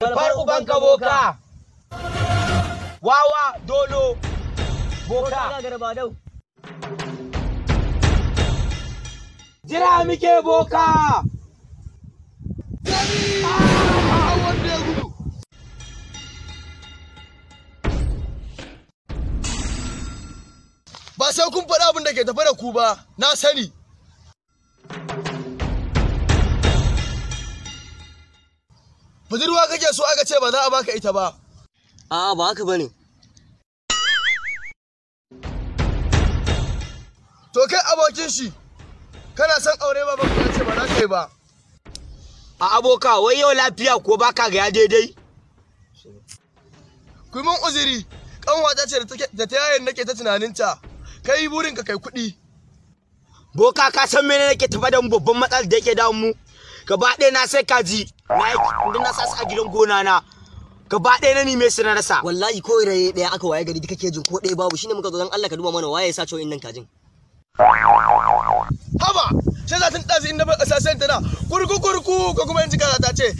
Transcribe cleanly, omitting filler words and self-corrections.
Malfar ubanka boka. Wawa dolo boka. Gagara. Jira muke boka. Wanda ya gudu. Ba sai kun faɗi abin da ke tafe da ku ba, na sani. Budurwa kake so aka ce ba za a baka ita ba. A'a, ba haka bane. To kai abokin shi, kana son aure ba baka ya ce ba za ka yi ba. A aboka, wai yau lafiya ko baka ga ya daidai? Ku yi min uzuri, kanwata ce da ta yayin nake ta tunaninta. Kai burinka kai kuɗi. Boka, ka san mene nake tafa da mu? Babban matsalar da yake damun mu. Gaba ɗaya na sai kaji na yi na sa su a gidan gona na. Gaba ɗaya na nime su na rasa. Wallahi ko raye ɗaya aka waye gari kake jin ko ɗaya babu, shine muka zo dan Allah ka duba mana waye ya sace wa'innan kajin. Haba, sai za ta ɗazi inda ba ƙasa tana kurku kurku ko kuma in ji kaza ta ce